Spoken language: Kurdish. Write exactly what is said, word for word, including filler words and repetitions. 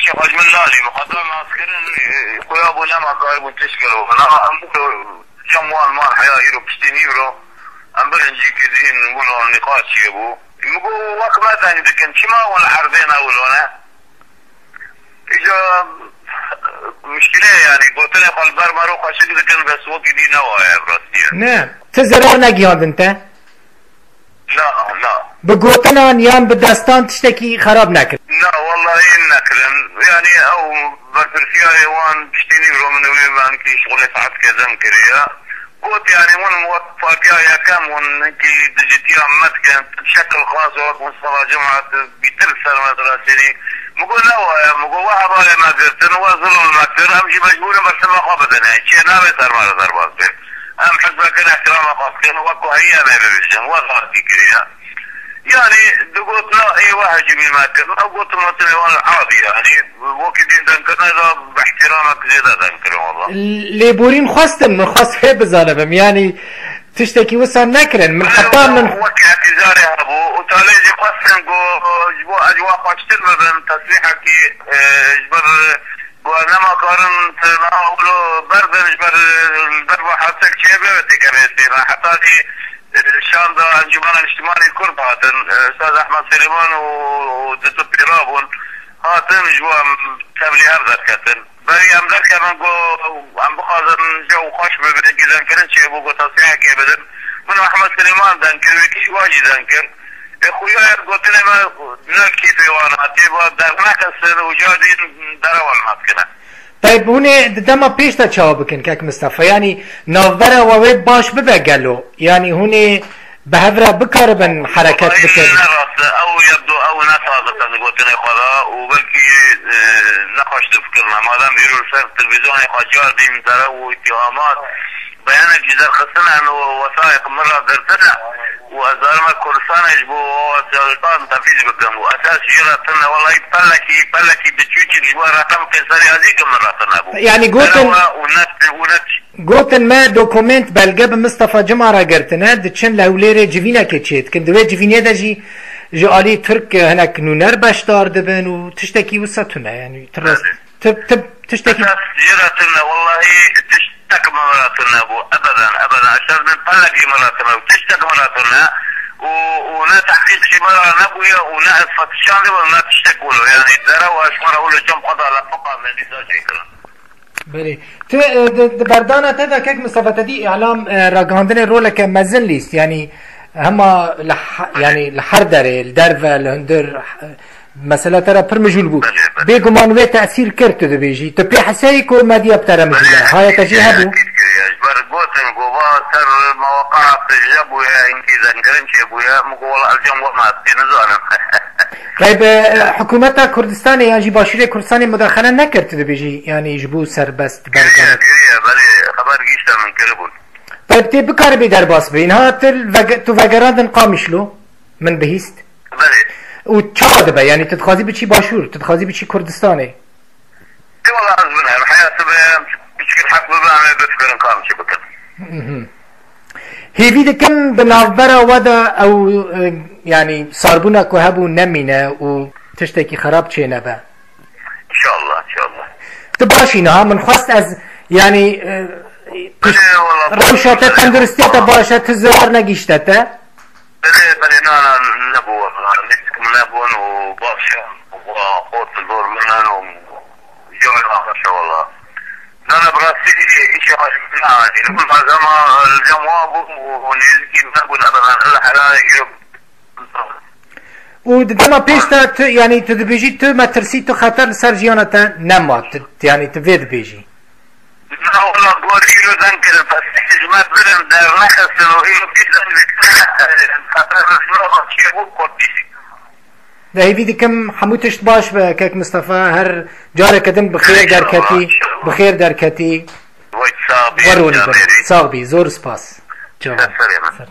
Xwe ji min lalî, miqedar naskirin, e, xuya bû nema karibûn tişt kiro. Na, em bû cem wan man heya îro piştî nîvro. Em birin cî kidîn, wilo nîqaş çê bû. Min got, wek me deng dikin, çima wan li erdê ne wilo ne? Îca, muşkile yani, gotinê xwe li ber mero xweşik dikin, bes wekî dî ne waye, ev rastî ye. Ne, ti zerar negiyandin te? Na, na. Bi gotinan yan bi destan tiştekî xerab nekirin? Na, wallahî nekirin. Yani ew berpirsiyarê wan piştî nîvro min wê me hinkî şixulê saet kezem kiriye. Got yani hûn wek partiya yekem hûn hinkî dijitiya me dikin, şekil xas wek Mustafa Cuma bîtir ser me dirasînî. Min got ne waye, min got we hevalê me girtin, we zulm me kir, em jî mecbûr in bersima xwe bidin. Yani çiyê navê ser me re derbas bê. Em hizbeke îhtîrama xwe dikin, wek ku heye em ê bibêjin, we xeletî kiriye. Yani, digot, na, ê we hecûmî me kir. Ew gotin, gotinê wan adî, yani, wekî dîn dengkirine de bi îhtîramek zêde deng kirin, walla. Lêborîn xwestin, min xwest vê bizanibim. Yani, tiştekî wisa nekirin. Min heta min wek îhtizarê hebû. Û talê jî xwestin ku ji bo ez ji wan xweştir bibim, tesrîhekî, e, ji ber Ku ez nema karin te niha wilo berdin ji ber, li ber vê hesek çêbe têkevê stêna. Heta jî, e, şanda Encûmena Niştimanî Kurd hatin, e, Ustaz Ehmed Silêman û, û Dûtû Pîra bûn. Hatin ji bo em tevlî hev derketin. Berî em derkevin ku em bixwazin jew xweş bibe, gîzenkirin çêbû, ku tesrîhekê bidin. Min û Ehmed Silêman deng kir, wekî ji wan jî deng kir. Ê xuya gotinê me ne kêfê wan hatê, va dernexistin û carî derewa li me dikine. Tayb, hûn ê di dema pêş de çawa bikin, kek Mistefa? Yanî navbera we wê baş bibe gelo? Yanî hûn ê bi hev re bikaribin hereket Wallahî bikin? Ne rast e, ew yek du ew ne sadiq in gotinê xwe de û belkî, e, ne xweş difikirine. Madem îro li ser televîzyonê xwe car dîn derew û îtîhamat, beyanek ji derxistine û wesayek min re girtine û ez zarime Kurdistanê ji bo wesaytan tefîz bikim û esas jî re tune, wellahî pelekî, pelekî biçûçik ji bo reqem Qeyserî Ezî ki min re tune bû. Yani gotin, Derewa û net, û net. Gotin me dokument, belge bi Mistefa Cima re girtine, diçin li Hewlêrê civînekê çê dikin. Di wê civînê de jî ji alî Tirk hinek nûner beşdar dibin û tiştekî wisa tune, yani, tu rast. Belê. Tib, tib, tiştekî. Esas jê re tune, wellahî tiştek min re tune bû. Ebeden, ebeden. Esas min pelek jî min re tune û tiştek min re tune. Û, û ne tehqîq jî min re nebûye û ne ez fetişandibû ne tiştek wilo. Yani derew ez xwe re wilo cem xwe de leqeqa min dîsa çêkirin. Belê. Tu, e, di, di berdana te de kek Mistefa te dî îlam, e, ragihandinê roleke mezin lîst. Yani hema li he-, yani li her derê, li derve, li hundir, e, Mesela te re pir mijûl bû. Belê, belê. Bêguman wê tesîr kir, tu dibêjî. Tu pê heseyî ku medya bi te re mijûl e. Belê, haye te jî kiriye, hebû? Kiriye. Ji ber gotin ku va ser mewaqa tije bûye, hinkî zenkirin çêbûye. Min ku wela ez cem we me ez pê nizanim. Qey bi, e, hikûmeta Kurdistanê yan jî Başûrê Kurdistanê mudaxele nekir, tu dibêjî, yanî ji bo serbest Kiriye, berdan? Kiriye, belê. Xeber gihîşte min kiribûn. Qey tê bikaribî derbas bibî. Niha tu vege-, tu vegerandin Qamişlo? Min bihîst. Belê. Û çawa dibe? Yanî tu dixwazî biçî Başûr, tu dixwazî biçî Kurdistanê? Ê wela ez binerim. Heya sibe piçkî heq bibe, em ê bifikirin ka em çi bikin. Mhm. Hêvî dikim bi navbera we de ew, e, yanî sarbûna ku hebû nemîne û tiştekî xerab çênebe. Înşallah, înşallah. Tu baş î niha, min xwest ez, yanî, e, pişt-, Belê, wela, rewşa te, belê. Tenduristiya te baş e, tu zerar negihîşte te? Belê, belê, na, na, nebû, wela, lêstik min nebûn û baş e. Û xort li dor min in û cem re baş e, wela. Na, na, bi rastî, îşê xwe ji min, na, li min malzema, li cem wan bû û nêzikî min nebûn, ebeden, illa helalê îro. Û di dema pêş de tu, yanî tu dibêjî tu metirsî, tu xeter li ser jiyana te nema, tu, yanî tu vê dibêjî. Na, wela, gor îro deng kirin, pes ji me birin, dernexistin û îro pîs deng dikin, xeter li ser çêbû kotî. De hêvî dikim hemû tişt baş be, kek Mistefa, her careke din bi xêr derketî, inşallah, inşallah. Bi xêr derketî. Wek sax bî, Werûnî canêrî. Sax bî, zor spas. Çawa. Ser serê min. Ser.